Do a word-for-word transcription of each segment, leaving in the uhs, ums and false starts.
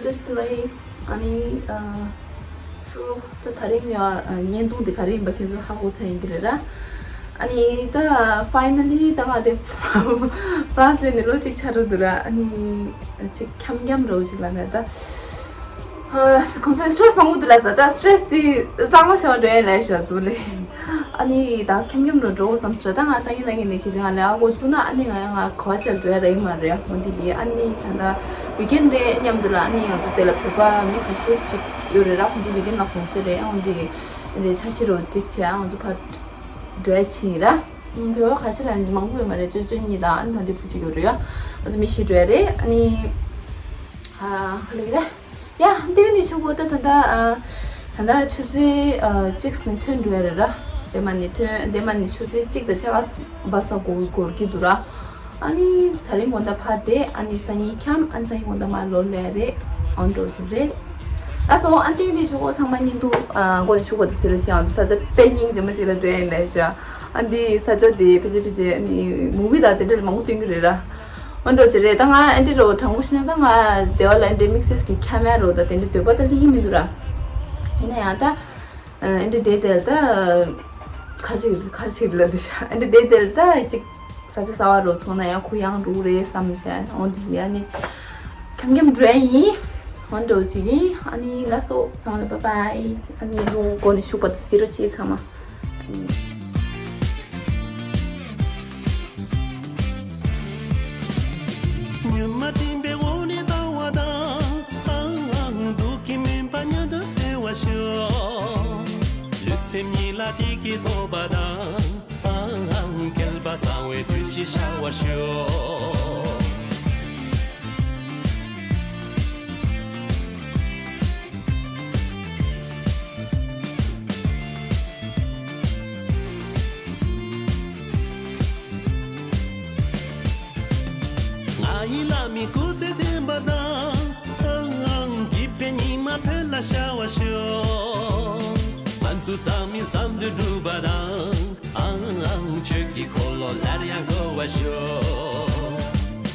First line ཨ་ནི་ཨ་སོ་ད་ད་རིང་ཡ་ཨ་བརྙན་ཐུང་འདི་ག་རེ་ཡིན་པ་ཁྱེད་ཚོ་ཧ་གོ་ཚར་ཡིན་གྱི་རེད་ར། ཨ་ནི་ད་finally ད་ང་དེ་France ལ་ནི་ལོ་གཅིག་ཆགས་འགྲོ་འདུག་ར། ཨ་ནི་ཅིག་འཁྱམ་འཁྱམ་འདྲ་བོ་ཞིག་ལ་ནི་ད་ཨ་གོང་ས་stress མང་པོ་འདུག་ལ་ཟ། ད་stress དེ་གཙང་མ་ཟེར་བ་འགྲོ་ཡ་ལས་ཤག་ཟུ་ལེ། ཨ་ནི་ད་འཁྱམ་འཁྱམ་འགྲོ་འགྲོ་བསམ་ཚུལ། ད་ང་སང་ཉིན་གནངས་ཉིན་ནས་ཁྱེད་ཚོ་ང་ལས་ཨ་གོ་བཙུགས་ན་ཨ་ནི་ང་ཡང་ང་ག་བ་ཆེར་འགྲོ་ཡ་ར་ཡིན་མ་རེད། ཡ་སོང་དེ་གི་ཨ་ནི་ད་ད་weekend རེད་མཉམ་དུ་ལ་ཨ་ནི་ང་ཚོ་དེ་ལ་བོད་པ་མི་ཁ་ཤས་ཤིག་ཡོད་རེད་ར། ཁོང་ཚོ་weekend ལ་གུང་སེང་རེད། ཨ་འོན་ཏེ་རེད་འཆར་གཞི་རོ་འགྲིག་བྱས་ཨ་ང་ཚོ་ཕར་འགྲོ་ཡ་ཕྱིན་ཡིན་ར། ཨུམ་བོད་པ་ཁ་ཤས་ལ་མང་པོ་ཡོད་མ་རེད། ཅོ་ཅོ་གཉིས་དང་ཨ་ནི་ད་འདི་བུ་གཅིག་ཡོད་རེད། ཡ་ང་ཚོ་མི་བཞི་འགྲོ་ཡ་རེད། ཨ་ནི་ཨ་ག་ལེ་གི་རེད། ཡ་འདི་ནི་ཆུ་བོ་ད་ད་ད་ཨ་ད་ད་ཆུ་ཚོད་ཨ་གཅིག་ནས་ཐོན་འགྲོ་ཡ་རེད་ར། དེ་མ་ནི་ཐོན་དེ་མ་ནི་ཆུ་ཚོད་གཅིག་དང་ཕྱེད་ཀ་བ་ས་འགོར་འགོར་གྱི་འདུག་ར། ཨ་ནི་ད་རིང་དགོང་དག་ཕར་བསྡད། ཨ་ནི་སང་ཉིན་འཁྱམ། ཨ་ནི་སང་ཉིན་དགོང་དག་མར་ལོག་ལས་རེད། ཨོན་འགྲོ་བཞིན་རེད། ལགས་སོ། ཨ་འདི་ནི་ཆུ་བོ་ཚང་མ་བརྙན་ཐུང་ཨ་མགོ་ནས་མཇུག་བར་དུ་གཟིགས་རོགས་བྱེད། ཨ་ནི་ས་ཆ་དཔེ་སྙིང་རྗེ་མོ་ཞིག་ལ་འགྲོ་ཡིན་ལས་ཤག་ཨ་འདི་ས་ཆ་དེ་ཕལ་ཆེར་ཕལ་ཆེར་ཨ་ནི་movie དང་དེ་འདྲ་ལ་མང་པོ་སྟོན་གྱི་རེད་ར། ཨོན་འགྲོ་ཅི་རེད། ད་ང་ཨ་འདི་རོ་དྲང་པོ་བཤད་ན་ད་ང་དེ་བ་ལ་ཨ་འདྲའི་དམིགས་བསལ་གྱི་འཁྱམ་ཡ་རོ་ད་དེ་འདྲའི་འདོད་པ་ད་སླེབས་ཀྱི་མི་འདུག་ར། ཡིན་ན་ཡང་ད་ཨ་འདི་དེ་དེ་ད་ཁ་ཅིག་ཁ་ཅིག་ལ་དེ་ཤ་ཨ་འདི་དེ་དེ་ད་ཅིག་ས་ཆ་གསར་བ་རོ་མཐོང་ན་ཡང་གུ་ཡངས་འགྲོ་གི་རེད་བསམ་བྱས། འོ་འདི་ཡ་ནི་འཁྱམ་འཁྱམ་འགྲོ་ཡ་ཡིན། འོ་འགྲོ་ཅིག་ཡིན། ཨ་ནི་ལགས་སོ་ཚང་མ་ལ་bye bye། ཨ་ནི་ལུང་མགོ་ནས་ཤུགས་པ་དུ་ཟེར་རོ་ཅི་ཚང་མ། ཉི་མ་སྤྲིན་པའི་འོག་ནས་ལྟ་བ་དང་། ཨང་ཨང་སྡུག་གི་མུན་པ་མྱུར་དུ་སེལ་བར་ཤོག་ལུས་སེམས་གཉིས་ལ་བདེ་སྐྱིད་ཐོབ་པ་དང་། ཨང་ཨང་སྐལ་པ་བཟང་བའི་དུས་ཤིག་ཤར་བར་ཤོག་ང་ཡི་བླ་མའི་སྐུ་ཚེ་བརྟན་པ་དང་། ཨང་ཨང་སྐྱིད་པའི་ཉི་མ་བོད་ལ་ཤར་བར་ཤོག་ང་ཚོ་ཚང་མའི་བསམ་དོན་འགྲུབ་པ་དང་། ཨང་ཨང་ཆོས་ཀྱི་འཁོར་ལོ་སླར་ཡང་བསྐོར་བར་ཤོག་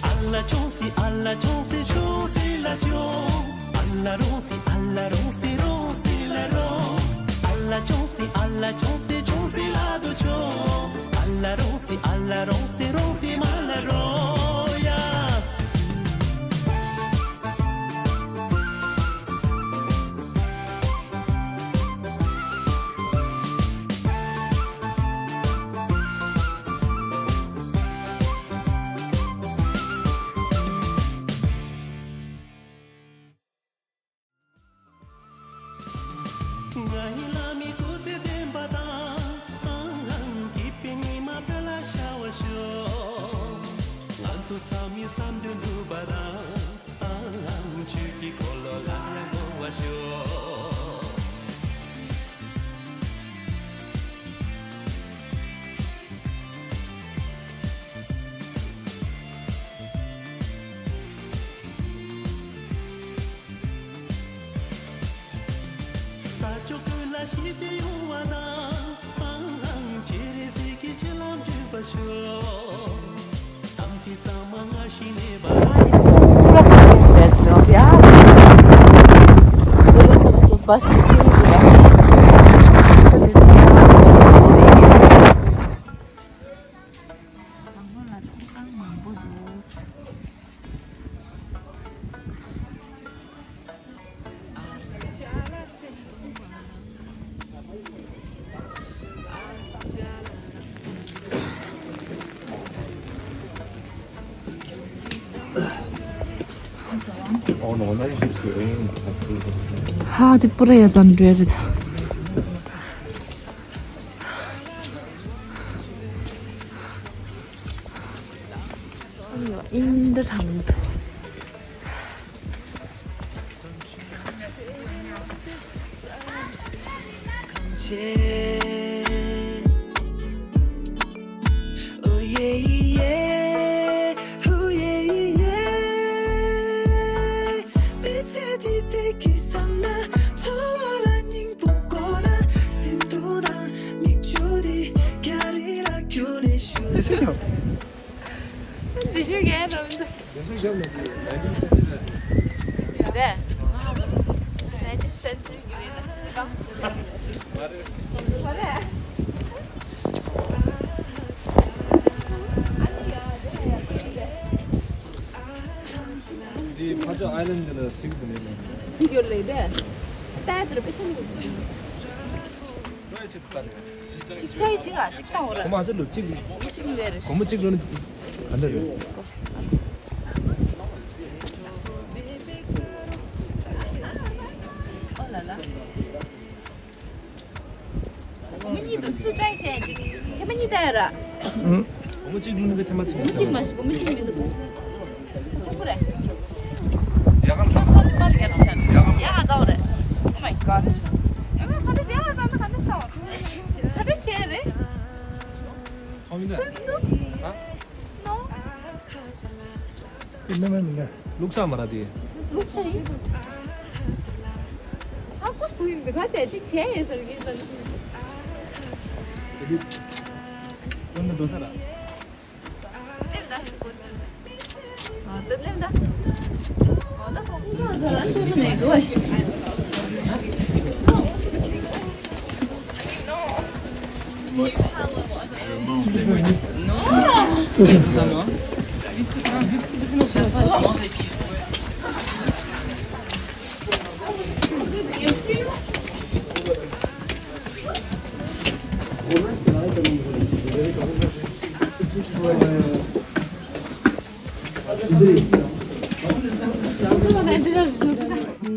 ཨ་ལ་ཅུང་ཟད་ཨ་ལ་ཅུང་ཟད་ཅུང་ཟད་ལ་ཅུང་། ཨ་ལ་རུང་སི་ཨ་ལ་རུང་སི་རུང་སི་ལ་རུང་། ཨ་ལ་ཅུང་སི་ཨ་ལ་ཅུང་སི་ཅུང་སི་ལ་དུ་ཅུང་། ཨ་ལ་རུང་སི་ཨ་ལ་རུང་སི་རུང་སི་མ་ལ་རུང་། ཡ། ང་ཡི་བླ་མའི་སྐུ་ཚེ་བརྟན་པ་དང་། ཨང་ཨང་སྐྱིད་པའི་ཉི་མ་བོད་ལ་ཤར་བར་ཤོག་ང་ཚོ་ཚང་མའི་བསམ་དོན་འགྲུབ་པ་དང་། ཨང་ཨང་ཆོས་ཀྱི་འཁོར་ལོ་ལ་ཡང་བསྐོར་བར་ཤོག་ས་ཕྱོགས་ཀུན་ལ་ཞི་བདེ་ཡོང་བ་དང་། ཨང་ཨང་སྤྱན་རས་གཟིགས་ཀྱི་སྤྱན་ལམ་འདྲེན་པར་ཤོག་དམ་ཚིག་གཙང་མ་སྔར་བཞིན་གནས་པར། Bus ཧ་དེ་པུ་ར་ཡ་ཙམ་འདྲ་རེད། ཨིན་འདྲ་དྲང་མོ་འདུག་འདི་ཤུ་གས་རོ་འདུག་རེད། འདི་ཕ་ཇོ་ཨའི་ལན་འདི་ལ་གཟིགས་འདི་ནས་ལེན། གཟིགས་ཡོད་ལེ་དེ། ལྟ་ཡ་དེར་དཔེ་ཆ་མི་འདུག་ཅིག་ཊ་རའི་བྱེད་དུ་ལྟ་རེད། ཅིག་ཊ་རའི་བྱེད་ག་ཅིག་ལྟ་འོ་ར། གོ་མ་ཟེར་ལོ་ཅིག་སྒོར་མོ་གཅིག་ཡིན་པས་རེད། སྒོར་མོ་གཅིག་ལོ་ནི་ག་འདྲ་རེད། ཨོ་ལ་ལ། སྒོར་མོ་གཉིས་འདུག་སུ་ཊ་རའི་བྱས་ཅིག་ཐེངས་མ་གཉིས་ལྟ་ཡ་ར། སྒོར་མོ་གཅིག་ལོན་གི་ཐེངས་མ་གཅིག་སྒོར་མོ་གཅིག་མ་གཞི་སྒོར་མོ་གཅིག་མི་འདུག་སུ་ཀུ་རེད། ཡ་ག་ལ་ས་ཁོ་ཏི་མར་ཡ་ལ་ས་ཡ་ག་ལ་ས་རེད། Oh my god. ང་ག་འདྲ་ཡ་ག་ལ་ས་ན་ག་འདྲ་ས་བ། ག་འདྲ་བྱས་རེད། ཐོང་མི་འདུག་ཧ། ནོ། དེ་མེ་མེ་མེ་མེ། ལུག་ས་མ་ར་དེ། ལུག་ས་ཡིན། ཨ་ཁུ་སུ་ཡིན་འདི་ག་བྱས་ཅིག་བྱས་ཡོད་ཟེར་གི་ཟེར། དེ་དུས་དོན་དུ་འགྲོ་ས་ར།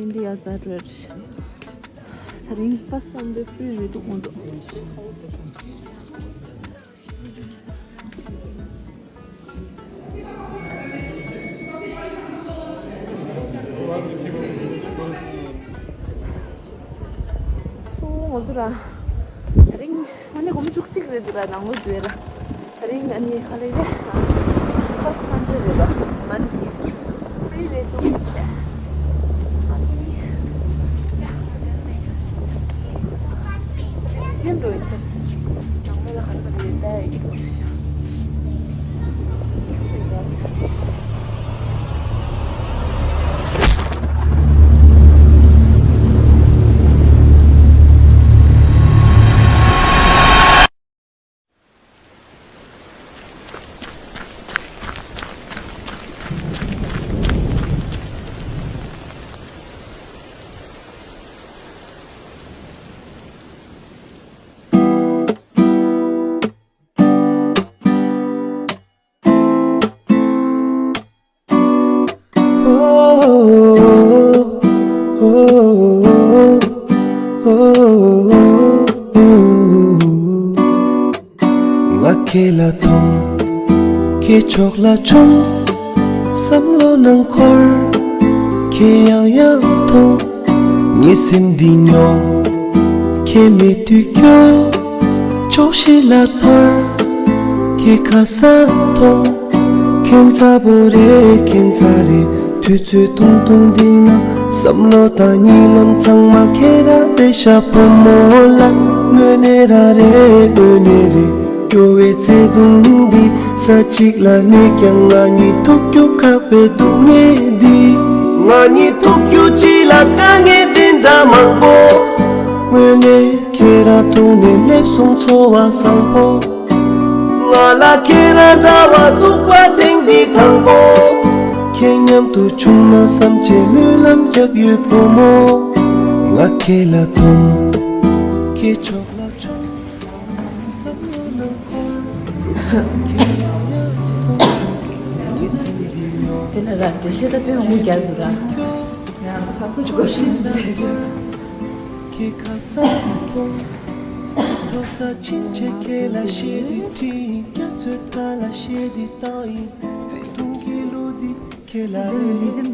འདི་ཡ་ཛ་རེད། ད་རིང་ཕ་སམ་པའི་ཕུལ་རེད་འདུག་ཁོང་ཚོ། སོ་ང་ཚོ་ར་ད་རིང་ཨ་ནི་སྒོར་མོ་བཅུ་གཅིག་རེད་འདུག་ར། ནང་ལོགས་འཛུལ་ར། ད་རིང་ཨ་ནི་ཧ་ལས་རེད། ཕར་སི་སན་ཌེ་རེད་པ། མན་ཌེ་ཕི་རི་རེད་འདུག་བྱས། ཨ་ནི་ཡ་ད་ལྟ་ནས་སེམས་འགྲོ་ཡིན་ཟེར། ནང་མི་ལ་ཧ་ལས་པ་རེད་ད་ཡིན་འདུག་བྱས། ང་ཁྱེད་ལ་མཐོང་། ཁྱེད་ཕྱོགས་ལ་མཆོང་། བསམ་བློ་ནང་འཁོར། ཁྱེད་ཡང་ཡང་མཐོང་། ངའི་སེམས་འདི་ཉོ། ཁྱེད་མེད་དུས་སྐྱོ། ཕྱོགས་བཞི་ལ་འཐོར། ཁྱེད་ཁ་སང་མཐོང་། ཁྱད་མཚར་པོ་རེད་ཁྱད་མཚར་རེད། དུས་ཚོད་ཐུང་ཐུང་འདི་ན། བསམ་བློ་དང་གཉིད་ལམ་ཚང་མ་ཁྱེད་རང་རེད་ཤག་བུ་མོ་ལགས། དངོས་གནས་རང་རེད་དངོས་གནས་རེད། སྐྱོ་བའི་བརྩེ་དུང་འདི། ས་གཅིག་ལ་གནས་ཀྱང་ང་གཉིས་ཐུག་རྒྱུ་ཁག་པའི་སྡུག་བསྔལ་འདི། ང་གཉིས་ཐུག་རྒྱུ་གཅིག་ལ་དཀའ་ངལ་འདི་འདྲ་མང་པོ། དངོས་གནས་ཁྱེད་རང་ཐུག་ནས་སླེབས་སོང་ཚོར་བ་བཟང་པོ། ང་ལ་ཁྱེད་རང་འདྲ་བ་ཐུག་པ་ཐེངས་འདི་དང་པོ། ཁྱེད་མཉམ་དུ་བྱུང་ན་བསམ་བྱས་སྨོན་ལམ་བརྒྱབ་ཡོད་བུ་མོ། ང་ཁྱེད་ལ་མཐོང་། ཁྱེད་ཕྱོགས་ལ་མཆོང་། བསམ་བློ་ནང་འཁོར། ཁྱེད་ཡང་ཡང་མཐོང་། ངའི་སེམས་འདི་ཉོ། དེ་ལ་ར་འགྲེལ་བཤད་ད་དཔེ་མང་པོ་རྒྱག་འདུག་ར། ང་ཚོ་ཧ་གོ་ཆོག་གོ་ཤེས་ནི་ཟེར་ཞུ། ཁྱེད་ཁ་སང་མཐོང་། མཐོ་ས་ཕྱིན་ཆད་ཁྱེད་ལ་བཤད་དེ་ཁྲིད་ཡིན། རྒྱ་མཚོའི་མཐའ་ལ་བཤད་དེ་བཏང་ཡིན། བརྩེ་དུང་གི་གླུ་འདི་ཁྱེད་ལ་རེ་ཡིན།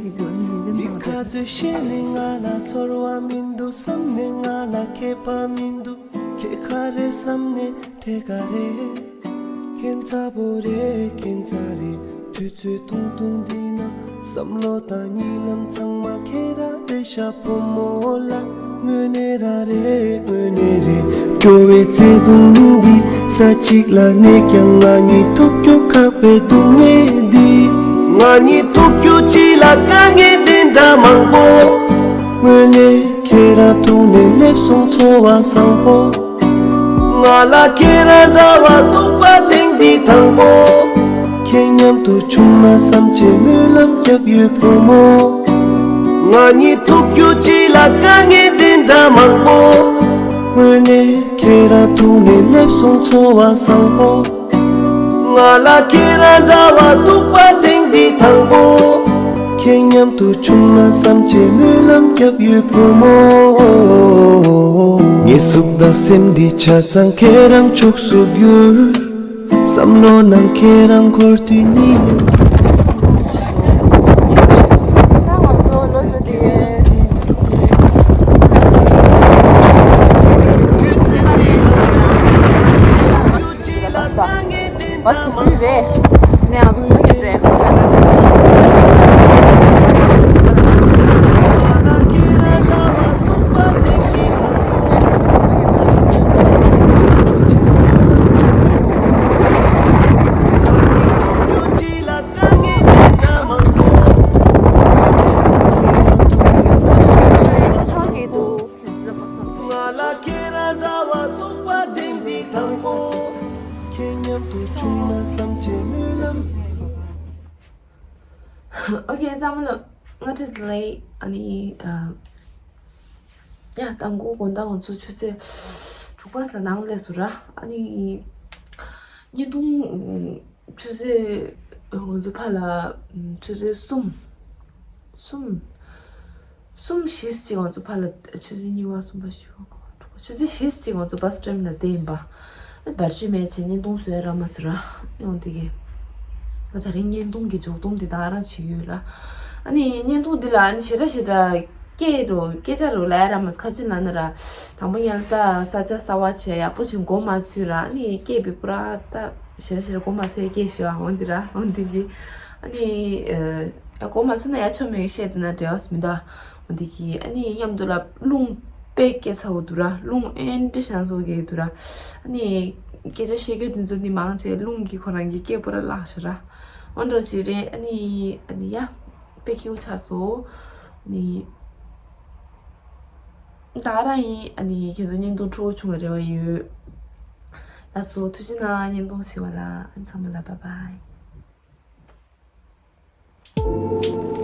མི་ག་ཚོད་བཤད་ནས་ང་ལ་ཚོར་བ་མི་འདུག་བསམ་ནས་ང་ལ་ཁྱད་པར་མི་འདུག་ཁྱེད་ག་རེ་བསམ་ནས་དེ་ག་རེ། ཁྱད་མཚར་པོ་རེད་ཁྱད་མཚར་རེད། དུས་ཚོད་ཐུང་ཐུང་འདི་ན། བསམ་བློ་དང་གཉིད་ལམ་ཚང་མ་ཁྱེད་རང་རེད་ཤག་བུ་མོ་ལགས། དངོས་གནས་རང་རེད་དངོས་གནས་རེད། སྐྱོ་བའི་བརྩེ་དུང་འདི། ས་གཅིག་ལ་གནས་ཀྱང་ང་གཉིས་ཐུག་རྒྱུ་ཁག་པའི་སྡུག་བསྔལ་འདི། ང་གཉིས་ཐུག་རྒྱུ་གཅིག་ལ་དཀའ་ངལ་འདི་འདྲ་མང་པོ། དངོས་གནས། ཁྱེད་རང་ཐུག་ནས་སླེབས་སོང་ཚོར་བ་བཟང་པོ། ང་ལ་ཁྱེད་རང་འདྲ་བ་ཐུག་པ་དེང་འདི་དང་པོ། ཁྱེད་མཉམ་དུ་བྱུང་ན་བསམ་བྱས་སྨོན་ལམ་བརྒྱབ་ཡོད་བུ་མོ། ང་གཉིས་ཐུག་རྒྱུ་ཅི་ལ་དཀའ་ངལ་འདི་འདྲ་མང་པོ། དངོས་གནས་ཁྱེད་རང་ཐུག་ནས་སླེབས་སོང་ཚོར་བ་བཟང་པོ། ང་ལ་ཁྱེད་རང་འདྲ་བ་ཐུག་པ་དེང་འདི་དང་པོ། ཁྱེད་མཉམ་དུ་བྱུང་ན་བསམ་བྱས་སྨོན་ལམ་བརྒྱབ་ཡོད་བུ་མོ། ངའི་གཟུགས་དང་སེམས་འདི་ཆ་ཚང་ཁྱེད་རང་ཕྱོགས་སུ་གྱུར། བསམ་བློ་ནང་ཁྱེད་རང་འཁོར་དུས་གཉིད་ཡང་ད་ང་ཚོ་ལོ་དྲུག་དེ། བ་སུ་ཕི་རེད། ནས་ང་ཚོ་མ་ཡོད་རེད། ཁ་ཚ་ལ་ད་ད་ང་ལ་ཁྱེད་རང་འདྲ་བ་ཐུག་པ་དེང་འདི་དང་པོ། ཁྱེད་མཉམ་དུ་བྱུང་ན་བསམ་བྱས་སྨོན་ལམ། ཨོ་ཁེ། ཚང་མ་ལ་སྔ་དྲོ་བདེ་ལེགས། ཨ་ནི་ཨ། ཡ། དང་པོ་དགོང་དག་ང་ཚོ་ཆུ་ཚོད་དྲུག་པ་ལ་ནང་སླེབས་སོང་ར། ཨ་ནི་བརྙན་ཐུང་ཆུ་ཚོད་ང་ཚོ་ཕར་ལ་ཆུ་ཚོད་གསུམ། གསུམ། གསུམ་བཞི་ཅིག་ང་ཚོ་ཕར་ལ་ཆུ་ཚོད་གཉིས་པ་གསུམ་པ་བཞི་པ་ལྔ་པ་དྲུག་པ། ཆུ་ཚོད་བཞི་ཅིག་ང་ཚོ་བྷ་སི་ཊོབ་ལ་བསྡད་ཡིན་པ། ཨ་བར་ཆད་མེད་བྱས་བརྙན་ཐུང་བཟོ་ཡ་རག་མ་སོང་ར། ཡོང་དེ་གི། ང་ད་རིང་བརྙན་ཐུང་གི་མཇུག་སྡོམ་དེ་དག་རང་བྱེད་ཀྱི་ཡོད་ར། ཨ་ནི་བརྙན་ཐུང་འདི་ལ་ཨ་ནི་ཞེ་དྲག་ཞེ་དྲག་སྐད་རུ་སྐད་ཆ་རུ་ལབ་ཡ་རག་མ་སོང་། ཁ་ཅིག་ལབ་ན་ར། དང་པོ་ཉལ་ད་ས་ཆ་གསར་པ་བྱས་ཡག་པོ་ཅིག་མགོ་མ་ཚོས་ར། ཨ་ནི་སྐད་པའི་པུ་ར་ད་ཞེ་དྲག་ཞེ་དྲག་མགོ་མ་ཚོས་སྐད་ཞེ་བ་འོང་འདི་ར། འོང་འདི་གི། ཨ་ནི་ཨ་མགོ་མ་ཚོས་ན་ཡ་ཆོ་མེད་བཤད་དེ་ན་འབྲེལ་བ་མི་འདུག་འོ་འདི་གི། ཨ་ནི་མཉམ་དུ་ལ་རླུང་དཔེ་སྐད་ཚ་བོ་འདུག་ར། རླུང་ཨེ་འདྲ་ཤང་སོ་གི་འདུག་ར། ཨ་ནི་སྐད་ཆ་བཤད་རྒྱུ་དེ་ཚོ་ནི་མང་ཆེ་རླུང་གི་ཁོ་རང་གི་སྐད་པོ་ར་བརླག་ཤག་ར། འོ་འདྲ་ཅིག་རེད། ཨ་ནི་ཨ་ནི་ཡ་དཔེ་སྐྱིད་པོ་ཆགས་སོང་། ཨ་ནི་ད་རང་ཡིན། ཨ་ནི་ཁྱེད་ཚོ་བརྙན་ཐུང་སྤྲོ་པོ་བྱུང་བའི་རེ་བ་ཡོད། ལགས་སོ། ཐུགས་རྗེ་གནང་། བརྙན་ཐུང་གཟིགས་པ་ལ། ཨ་ནི་ཚང་མ་ལ་བྷའི་བྷའི།